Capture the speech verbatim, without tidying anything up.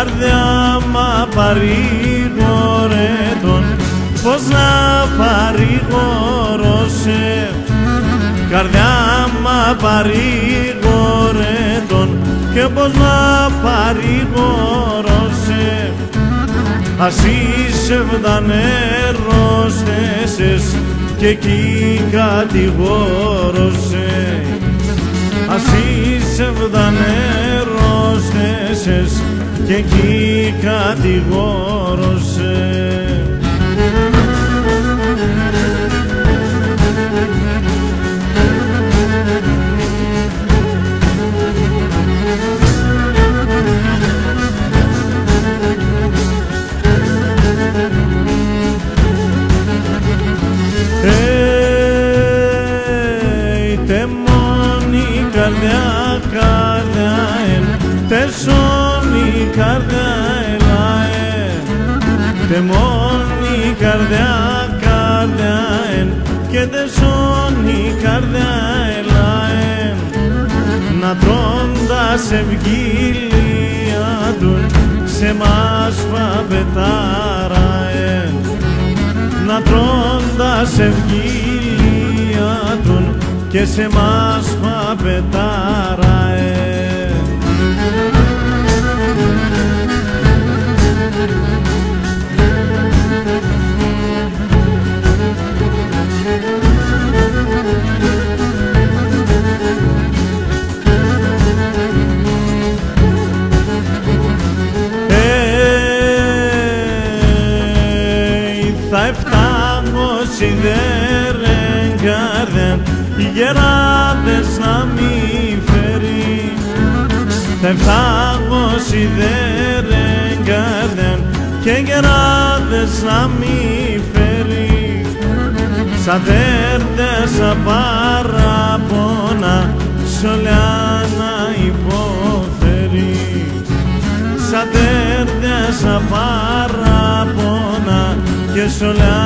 Καρδιά μ' απαρηγόρετον, πώς να παρηγορώ σε; Καρδιά μ' απαρηγόρετον, και πώς να παρηγορώ σε; Ας εισεβδάν ερρόστεσες, και εκεί κατηγόρω σε. Ας εισεβδάν ερρόστεσες, και εκεί κατηγόρω σε. Ει τεμόν η καρδιά, καρδιά έν', τεσόν η καρδιά ελάεν. Τεμόν η καρδιά, καρδιά έν', και τεσόν η καρδιά ελάεν. Να τρών' τας ευγγύλια ατουν, σε εμάς πα πετάραεν. Να τρών' τας ευγγύλια ατουν, και σε εμάς πα πετάραεν. Ει θα ευτάγω σιδέρεν, καρδέν', οι γεράδες να μη φέρει. Θα ευτάγω σιδέρεν, καρδέν', και γεράδες να μη φέρει. Σ' ατέρτες σα παράπονα, σ' ολιά να υποφέρει. Σ' ατέρτες σα παράπονα, και σ' ολιά